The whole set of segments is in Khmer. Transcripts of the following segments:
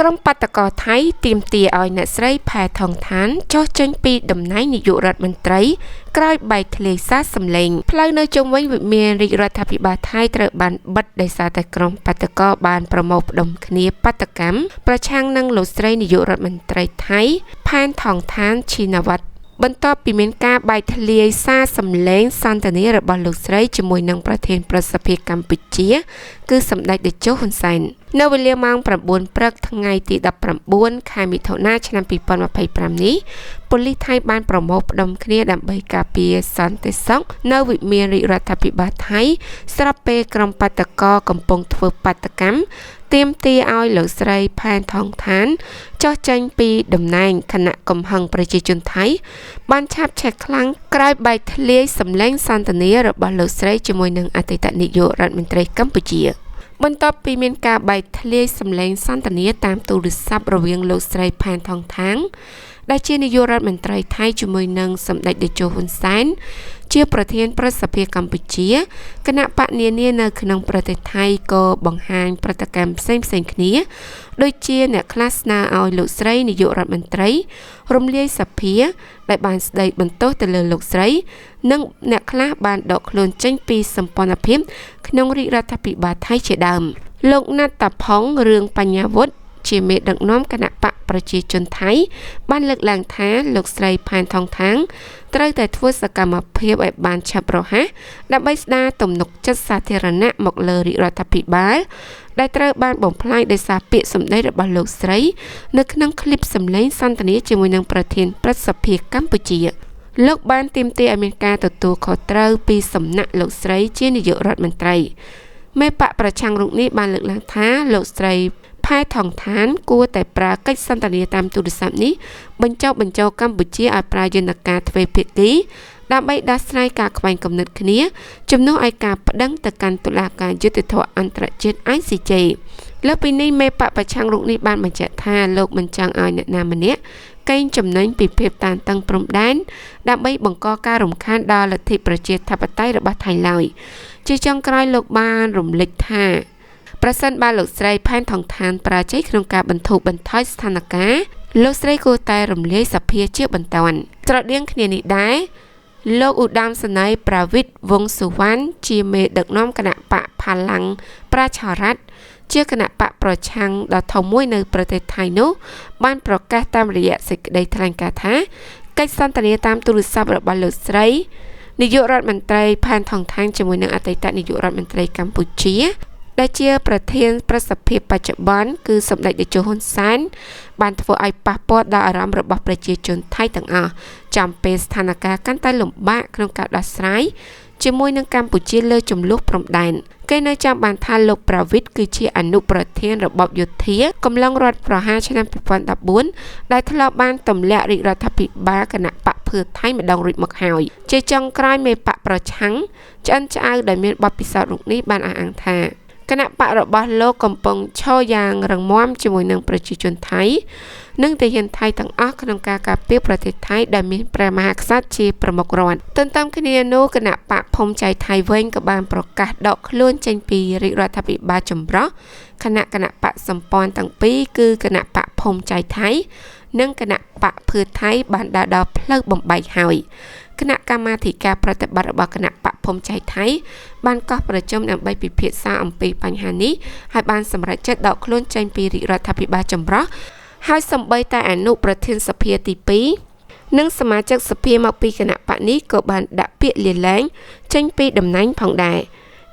ក្រុមបាតុករថៃទាមទារឲ្យអ្នកស្រីផែថងថានចុះចេញពីតំណែងនាយករដ្ឋមន្ត្រីក្រោយបែកធ្លាយសារសំឡេងផ្លូវនៅជុំវិញវិមានរាជរដ្ឋាភិបាលថៃត្រូវបានបិទដោយសារតែក្រុមបាតុករបានប្រមូលផ្ដុំគ្នាបាតុកម្មប្រឆាំងនឹងលោកស្រីនាយករដ្ឋមន្ត្រីថៃផែនថងថានឈីណាវ៉ាត់បន្ទាប់ពីមានការបែកធ្លាយសារសំឡេងសន្ទនារបស់លោកស្រីជាមួយនឹងប្រធានប្រសិទ្ធភាពកម្ពុជាគឺសម្ដេចតេជោហ៊ុនសែននៅវេលាម៉ោង9ព្រឹកថ្ងៃទី19ខែមិថុនាឆ្នាំ2025នេះប៉ូលីសថៃបានប្រមូលផ្ដុំគ្នាដើម្បីការពារសន្តិសុខនៅវិមានរាជរដ្ឋាភិបាលថៃស្របពេលក្រុមបាតុករកំពុងធ្វើបាតុកម្មទាមទារឲ្យលោកស្រីផែនថងថានចុះចេញពីតំណែងខណៈកំហឹងប្រជាជនថៃបានឆាបឆេះខ្លាំងក្រោយបែកធ្លាយសម្លេងសន្ទនារបស់លោកស្រីជាមួយនឹងអតីតនាយករដ្ឋមន្ត្រីកម្ពុជាបន្ទាប់ពីមានការបែកធ្លាយសម្លេងសន្ទនាតាមទូរស័ព្ទរវាងលោកស្រីផែនថងថាងដែលជានាយករដ្ឋមន្ត្រីថៃជាមួយនឹងសម្ដេចតេជោហ៊ុនសែនជាប្រធានប្រសិទ្ធភាពកម្ពុជាគណៈបកនានានៅក្នុងប្រទេសថៃក៏បង្ហាញប្រតិកម្មផ្សេងៗគ្នាដូចជាអ្នកខ្លះស្នើឲ្យលោកស្រីនាយករដ្ឋមន្ត្រីរំលាយសភាដែលបានស្ដីបន្ទោសទៅលើលោកស្រីនិងអ្នកខ្លះបានដកខ្លួនចេញពីសម្ព័ន្ធភាពក្នុងរាជរដ្ឋាភិបាលថៃជាដើមលោកណាត់តាផុងរឿងបញ្ញាវុធជាមេដឹកនាំគណៈបកប្រជាជនថៃបានលើកឡើងថាលោកស្រីផែនថងថាងត្រូវតែធ្វើសកម្មភាពឲ្យបានឆាប់រហ័សដើម្បីស្ដារទំនុកចិត្តសាធារណៈមកលើរាជរដ្ឋាភិបាលដែលត្រូវបានបំផ្លាញដោយសារពាក្យសម្ដីរបស់លោកស្រីនៅក្នុងឃ្លីបសម្លេងសន្ទនាជាមួយនឹងប្រធានព្រឹទ្ធសភាកម្ពុជាលោកបានទាមទារឲ្យមានការទទួលខុសត្រូវពីសំណាក់លោកស្រីជានាយករដ្ឋមន្ត្រីមេបកប្រឆាំងរូបនេះបានលើកឡើងថាលោកស្រីផែថងថានគួរតែប្រើកិច្ចសន្ទនាតាមទូរស័ព្ទនេះបញ្ចុះបញ្ចូលកម្ពុជាឲ្យប្រើយន្តការទ្វេភាគីដើម្បីដោះស្រាយការខ្វែងគំនិតគ្នាជំនួសឲ្យការប្តឹងទៅកាន់តុលាការយុត្តិធម៌អន្តរជាតិ ICJ លើសពីនេះមេបកប្រឆាំងរូបនេះបានបញ្ជាក់ថាលោកមិនចង់ឲ្យអ្នកណាម្នាក់កេងចំណេញពីភាពតានតឹងព្រំដែនដើម្បីបង្កការរំខានដល់លទ្ធិប្រជាធិបតេយ្យរបស់ថៃឡើយជាចុងក្រោយលោកបានរំលេចថាប្រសិនបើលោកស្រីផែនថងថានបរាជ័យក្នុងការបន្ធូរបន្ថយស្ថានភាពលោកស្រីគួរតែរំលាយសភាជាបន្ទាន់ស្រដៀងគ្នានេះដែរលោកឧត្តមសេនីយ៍ប្រាវិតវង្សសុវណ្ណជាមេដឹកនាំគណៈបកផាឡាំងប្រជារដ្ឋជាគណៈបកប្រឆាំងដ៏ធំមួយនៅប្រទេសថៃនោះបានប្រកាសតាមរយៈសេចក្តីថ្លែងការណ៍ថាកិច្ចសន្ទនាតាមទូរស័ព្ទរបស់លោកស្រីនាយករដ្ឋមន្ត្រីផែនថងថាងជាមួយនឹងអតីតនាយករដ្ឋមន្ត្រីកម្ពុជាដែលជាប្រធានប្រសិទ្ធភាពបច្ចុប្បន្នគឺសម្ដេចតេជោហ៊ុនសែនបានធ្វើឲ្យប៉ះពាល់ដល់អារម្មណ៍របស់ប្រជាជនថៃទាំងអស់ចំពេលស្ថានភាពកាន់តែលំបាកក្នុងការដោះស្រាយជាមួយនឹងកម្ពុជាលើចំនួនព្រំដែនគេនៅចាំបានថាលោកប្រាវិតគឺជាអនុប្រធានរបបយោធាកំឡុងរដ្ឋប្រហារឆ្នាំ2014ដែលធ្លាប់បានទម្លាក់រាជរដ្ឋាភិបាលគណៈបកភឿថៃម្ដងរួចមកហើយជាចុងក្រោយមេបកប្រឆាំងឆ្អិនឆ្អៅដែលមានបទពិសោធន៍រូបនេះបានអះអាងថាគណៈបករបស់លោកកំពុងឈរយ៉ាងរឹងមាំជាមួយនឹងប្រជាជនថៃនិងទាហានថៃទាំងអស់ក្នុងការការពារប្រទេសថៃដែលមានព្រះមហាក្សត្រជាប្រមុខរដ្ឋទន្ទឹមគ្នានោះគណៈបកភូមិចៃថៃវិញក៏បានប្រកាសដកខ្លួនចេញពីរាជរដ្ឋាភិបាលចម្រុះគណៈបកសម្ព័ន្ធទាំងពីរគឺគណៈបកភូមិចៃថៃនិងគណៈបកភឿថៃបានដើរដល់ផ្លូវបំបែកហើយគណៈកម្មាធិការប្រតិបត្តិរបស់គណៈបកភូមិចៃថៃបានកោះប្រជុំដើម្បីពិភាក្សាអំពីបញ្ហានេះហើយបានសម្រេចចិត្តដកខ្លួនចេញពីរាជរដ្ឋាភិបាលចម្រុះហើយសូម្បីតែអនុប្រធានសភាទី2និងសមាជិកសភាមកពីគណៈបកនេះក៏បានដាក់ពាក្យលាលែងចេញពីតំណែងផងដែរ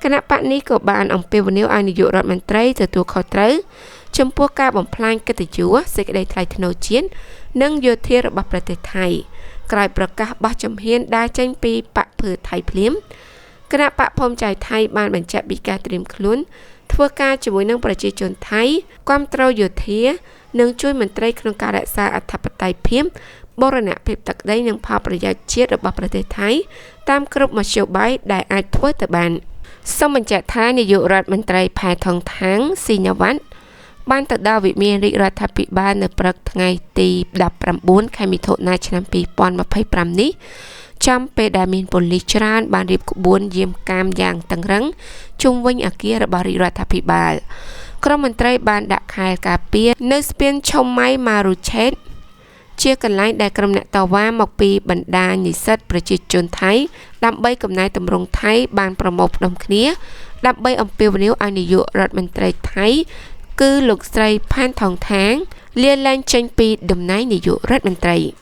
គណៈបកនេះក៏បានអំពាវនាវឲ្យនាយករដ្ឋមន្ត្រីទទួលខុសត្រូវចំពោះការបំផ្លាញកិត្តិយសសេចក្តីថ្លៃថ្នូរជាតិនិងយោធារបស់ប្រទេសថៃក្រោយប្រកាសបោះជំហានដើរចេញពីបកភឿថៃភ្លាមគណៈបកភូមិចៃថៃបានបញ្ជាក់ពីការត្រៀមខ្លួនធ្វើការជាមួយនឹងប្រជាជនថៃគាំទ្រយោធានិងជួយមន្ត្រីក្នុងការរក្សាអធិបតេយ្យភាពបូរណភាពទឹកដីនិងផលប្រយោជន៍ជាតិរបស់ប្រទេសថៃតាមគ្រប់មធ្យោបាយដែលអាចធ្វើទៅបានសូមបញ្ជាក់ថានាយករដ្ឋមន្ត្រីផែថងថាងស៊ីណាវ៉ាត់បានទៅដល់វិមានរាជរដ្ឋាភិបាលនៅព្រឹកថ្ងៃទី19ខែមិថុនាឆ្នាំ2025នេះចំពេលដែលមានប៉ូលីសច្រើនបានរៀបក្បួនយាមកាមយ៉ាងតឹងរឹងជុំវិញអគាររបស់រាជរដ្ឋាភិបាល ក្រុមមន្ត្រីបានដាក់ខែលការពារនៅស្ពានឆុំម៉ៃម៉ារូឆេតជាកន្លែងដែលក្រុមអ្នកតវ៉ាមកពីបណ្ដាញនិស្សិតប្រជាជនថៃដើម្បីកំណែទម្រង់ថៃបានប្រមូលផ្ដុំគ្នាដើម្បីអំពាវនាវឲ្យនាយករដ្ឋមន្ត្រីថៃគឺលោកស្រីផានថងថាងលាលែងចេញពីតំណែងនាយករដ្ឋមន្ត្រី។